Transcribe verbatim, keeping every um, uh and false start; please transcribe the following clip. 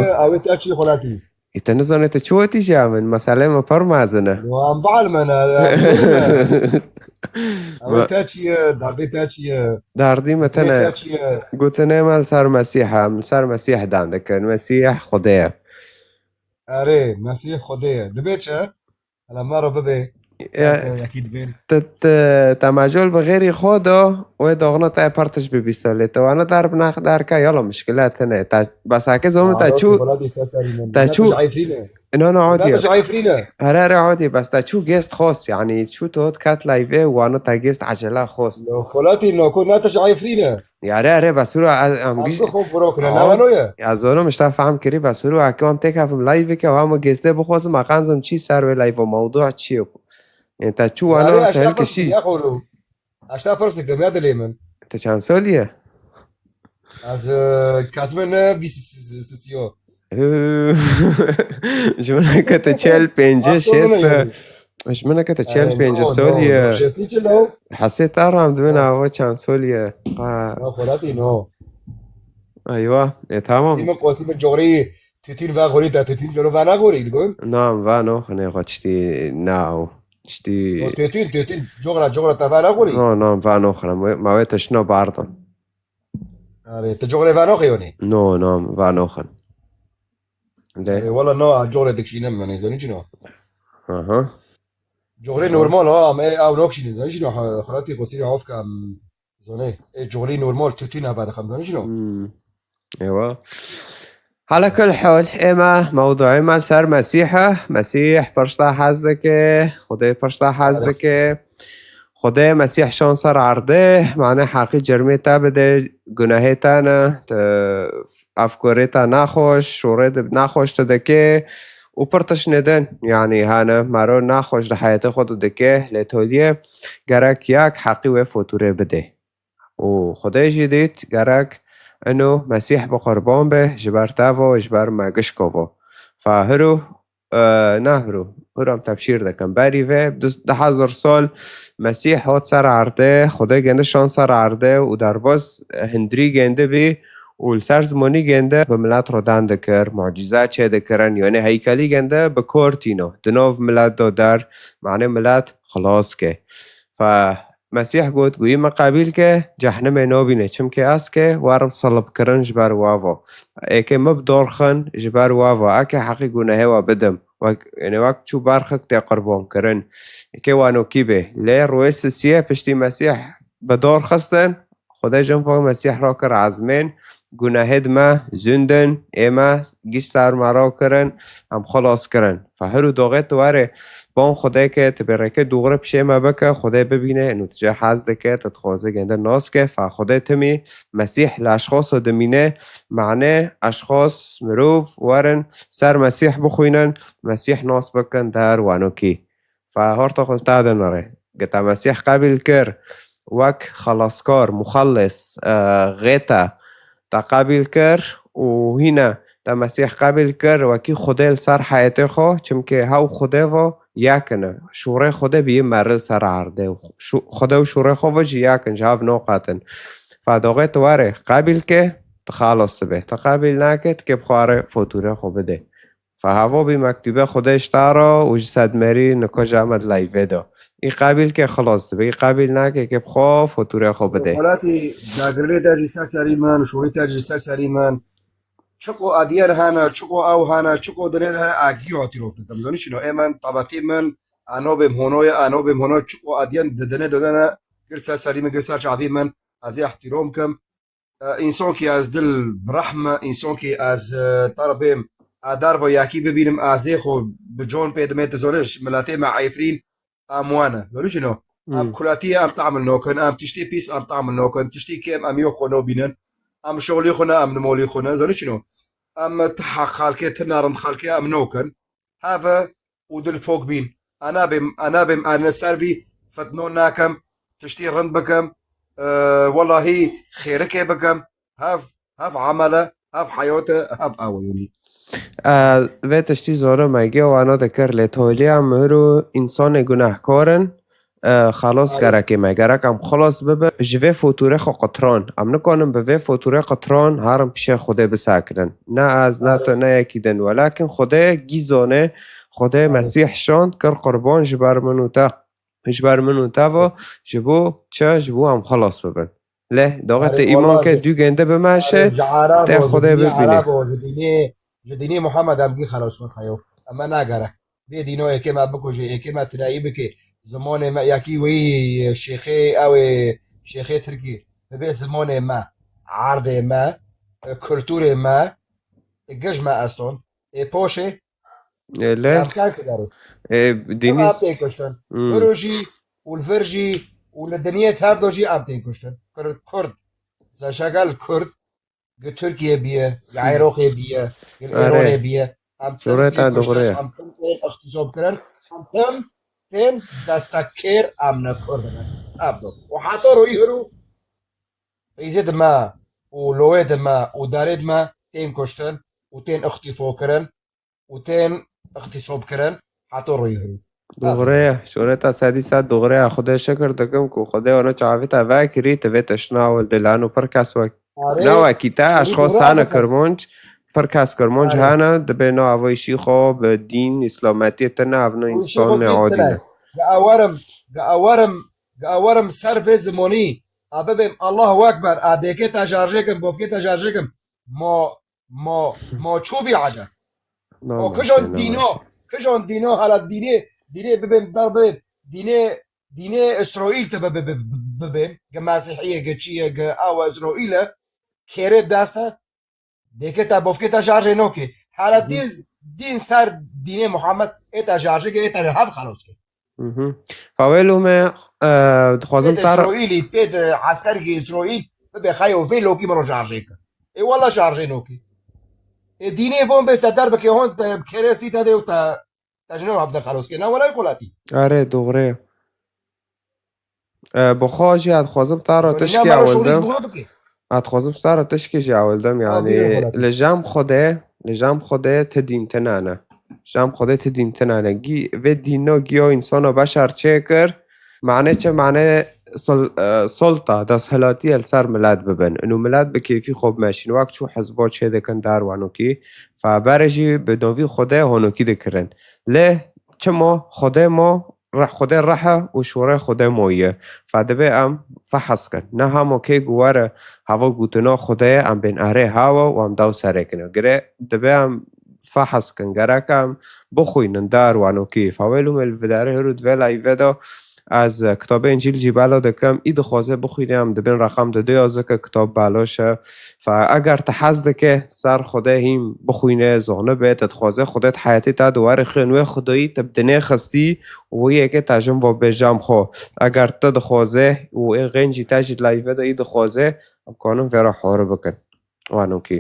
Ew ê te çi xwelatî? Ê, te nizanê te çi wetî ji min? Meselê me pir mezin e. Yo, em bielmene, em zûrî ne. Ew ê te çi ye? Derdê te çi ye? Derdî me Gotinê tene. Te çi ye? Gotinê me li ser Mesîh e. Em li ser Mesîh dan dikin. Mesîh Xwedê ye. Erê, Mesîh Xwedê ye. Dibê çi? Hele me re bibe. Ya, Te yekî dibên. Te, te, te mecol bi xêrî xwe do, wê doxna te pir tişt bibîsta lê te wana derb nax derke, yala mişkile tine. Te, bes heke zomî te Aa, çû, xwelatî ser serî min. Te Ne çû, tij eyfrîne. No, no, Ne odî. Tij eyfrîne. Here, here, odî, bes te çû gêst xos, yani çû tot ket live û wana te gêst ecele xos. No, xwelatî no, ku ne tij eyfrîne. Yare, yare, bes hûra ez, em Em giş-, bixwe burok ne, Awa, ne wano ye? Ya zono mişta fehm kirî, bes hûra heke em têkevim live ke, wa me gêstê bixwazim, aqenzim çi ser wê live, mewdu çi ye ku? Yani te çû Yare, wana, te eşta hilke pirs şî. Ya xoro. Eşta pirs dikim, ya dilê min. Te çend solî ye? Ez, e, katime ne bîst sisiyo. Ji min ke te çel pêncî Asto şêst ne e. Yani. Ji min ke te çel Ey, pêncî no, solî no, ye. No. Şêstî çi lo? Hesê te ram dibin Ha. Ava çend solî ye. Ha. No, xwelatî no. Eywa. E, tamam. Sîme qosîme corî titin ve xorî te titin coro ve ne xorî digon. Nam ve no, ne xo tiştî nao. Tiştî No, titin, titin, cogra, cogra te ve ne xorî. No, nam ve no xorî. Ma wê te şino bardon. Erê, tu coxrê vanoxê yonî? No, no, vanoxin. Lê Erê, wala no, coxrê dikşînim, yani, zanî çi no? Aha. Coxrê normal ha, em ê ew nokşînin, zanî çi no? Ha, xelatî xosîrî hafka, em, zanê, ê coxrê normal, tutî nava dixem, zanî çi no? Hmm. Ewa. Ala kul hal, ême mewduê me li ser Mesîh e. Mesîh pir tişta hez dike, Xwedê pir tişta hez Erê. dike. Xwedê Mesîh şan ser erdê, mane heqî cirmê te bide, gunehê te ne, te ev korê te nexweş, şorê de nexweş te dike û pir tişt nedin. Yani hene mero nexweş di heyetê xwe de dike, lê toliyê gerek yek heqî wê fotûrê bide. Û Xwedê jî dît gerek ino Mesîh bi qurban be ji ber te ve, ji ber me gişko ve. Fa hiro, e, ne hiro, hiro em tebşîr dikin. Berî vê du, du hezar sal Mesîh hat ser erdê, Xwedê gende şan ser erdê û derbas hindirî gende bî û li ser zimanî gende bi milet re dan dikir, mucîze çê dikirin, yani heykelî gende bi kor tîno. Di nav milet de der, mane milet xilas ke. Fa Mesîh got, "Guyî me qebîl ke, cehnimê nabîne, çimkê ez ke werim silibkirin ji ber we ve. Êkê me bi dor xin ji ber we ve, eke heqî gunehê we bidim. Wek, yani wek çû berxik tê qurbankirin. Êkê wanokî bê." Lê rûyê sisiyê piştî Mesîh bi dor xistin, Xwedê jin ve Mesîh rakir ezmên, gunehêd me zûndin, ê me giş ser me rakirin, em xilas kirin. Fa hir û doxê tu were, ban Xwedê ke tu bê rêkê dûxre pişê me bike, Xwedê bibîne, û tu jê hez dike, tu dixwaze gende nas ke, fa Xwedê timî Mesîh li eşxaso dimîne, mane eşxas, mirov, werin, ser Mesîh bixwînin, Mesîh nas bikin, der wanokî. Fa horta xwe te dinere. Ge te Mesîh qebîl kir wek xelaskar, muxellis, e, xê te, te qebîl kir û hîne te Mesîh qebîl kir wekî Xwedê li ser heyetê xwe, çimkê hew Xwedê ve yek in. Şûrê Xwedê bî meri li ser erdê. Şû-, Xwedê û şûrê xwe ve jî yek in, ji hev noqetin. Fa doxê tu were, qebîl ke, tu xelas dibe. Tu qebîl nake, tu kê bi xwe re fotûrê xwe bide. Fa havo bî mektûbê Xwedê ji te re û ji sedmerî nika ji Emed Leyvê de. Î qebîl ke xilas dibe, î qebîl nake ke bi xwe fotûrê xwe bide. Xelatî dagirlê te jî ser serî min, şorî te jî ser serî min. Çiqo adiyen hene, çiqo ew hene, çiqo dinê de hene, agî hatîrof dikim. Zanî çino, ê min, tabetî min, ano bêm hono ye, ano bêm hono, çiqo adiyen di dinê de hene, gir ser serî min, gir ser çavî min, ez ê ihtîrom kim. E, însankî ez dil bi rehm me, însankî ez, e, te re bêm, e, derva yekî bibînim, ez ê xwe bi can pê dimê, tu zanî, ji miletê me Efrîn, em wane. Zanî çino? Em Hmm. kuletî em te'mil nakin, em tiştî pîs em te'mil nakin, tiştî kêm em yo xwe nabînin, em şolî xwe ne, em nimolî xwe ne, zanî çino? Em ti heq xelkê, ti nerind xelkê em nakin. Heve û dil pok bîn. Ana bêm, ana bêm, ana ser vî fitno nakim, tiştî rind bikim. E, welahî xêrikê bikim. Hev, hev amele, hev heyate, hev aweyonî. E, vê tiştî zoro me giya wana dikir lê toliya mihir û însanê gunehkar in. e, xelas Aynen. gerekê me. Gerek em xelas bibin ji vê fotûrê xwe qitran. Em nikanin bi vê fotûrê qitran herin pişê Xwedê bisekirin. Ne ez, ne Aynen. tu, ne yekî din. Welakin Xwedê gîzanê, Xwedê Aynen. Mesîh şand kir qurban ji ber min û te. Ji ber min û te ve, ji bo çi? Ji bo em xelas bibin. Lê daxê Erê, te îman wala ke ji, dû gênde bimeşe, erê, ji Arabo, te ji Xwedê dînê bibîne. Arabo, ji dînê, ji dînê Muhammed em gî xelas xwe xeyo. Eme nagerek. Vê dîno êkê me bikuje, êkê me tuneyî bike. Zimonê me, ya kî wî şêxê, ew ê şêxê Tirkî. Bibe zimonê me, erdê me, kulturê me, gij me eston. Ê poşê, E, lê, em kan kidarê. E, Em dînî am s-, tê kuştin. Hmm. Biro jî, û li vir jî, û li dinyê tevdo jî am tê kuştin. Kur-, Kurd, zeşegel Kurd, gi Tirkiye biye, gi Iraqê biye, gi Erê. Îranê biye. Em tim Sûreta tê kuştin, doğru ya. Em tim tên ixtîsob kirin, em tim tên destekêr em ne Kurd ne. Evdo. Û heta royî hirû, Îzê dime, û lowê dime, û darê dime, tên kuştin, û tên ixtîfo kirin, û tên ixtîsob kirin, heto royê hirû. Doğru ya. Şoreta sedî sed doğru ya. Xwedê şikir dikim ku Xwedê wana çavê te vekirî, tu vê tiştna ewil dilano pir kes wek. Arê, Ne wekî te, şorî eşxos doğru hene hakikaten. Kirmanc, pir kes Kirmanc Arê. hene, dibê na avayîşî xwe bi dîn, îslametiyê tine, ev ne Û însan şîxo ne kî adî tine. ne. Ga awarim, ga awarim, ga awarim ser vê zimonî. A bibêm Allahu Ekber, a dêkê te şarjê kim, bofkê te şarjê kim. Mo, mo, mo çû bî ece. Na O kijon naşe, na dîno, naşe. Kijon dîno hala dînê, dînê bibêm dar bibêm. Dînê, dînê Îsraîl te bibe, bibe, bibe. Ge Mesîhî ye, ge çi ye, ge awa Îsraîl e. Kêrê dest e. Dêkê te bofkê te şarjê nokê. Hala Hı hı. dîz, dîn ser dînê Muhammed ê te şarjê ke ê te hev xelos ke. Mhm. Fawêlo me, e, dixwazim Pê de tar- Îsraîlî, pê de eskerî Îsraîl, bibe xeyo vê lokî min ro şarjê ke. Ê wala şarjê nokê. Ê dînê von bê se der bike hon te kerestî te de û te, te ji nêw hevde xelos ke. Na wala xwelatî. Erê, doğru. E, bi xwe jî ez dixwazim te re Wala tişkî ne mero ewil şorî dim. dixwe bike. Ez dixwazim te re tişkî jî ewil dim, Ha, yanî buyurun, Xwelatî. li cem Xwedê, li cem Xwedê ti dîn tine ne. Cem Xwedê ti dîn tine ne. Gî-, vê dîno giyo însano beşer çêkir, mane çi? Mane sul-, e, sulta, desthilatî li ser milet bibin. Û milet bi kêfî xwe bimeşîn. Wek çû hizbo çê dikin dar wanokî. Fe berê jî bi novî Xwedê honokî dikirin. Lê çima Xwedê ma, reh-, Xwedê reh e û şorê Xwedê ma ye. Fe dibê em fehs kin. Ne hema kê ku were heva gotina Xwedê em bên erê hewa û em daw serê kine. Gire dibê em fehs kin. Gerek em bixwînin dar wanokî. Fawêlo me li vidarê hiru divê layve de ez kitabê Încîl jî bela dikim. Î dixwaze bixwîne em dibên reqem di duya zike kitab belaş e. Fe eger tu hez dike ser Xwedê hîn bixwîne, zanibe, tu dixwaze Xwedê di heyetê te de were xwên wê Xwedayî tu bi dinê xistî û wê yekê te jin va bê cem xwe. Eger tu dixwaze û ê xêncî te jî di layve de î dixwaze, em kanin vê re hori bikin. Wanokî.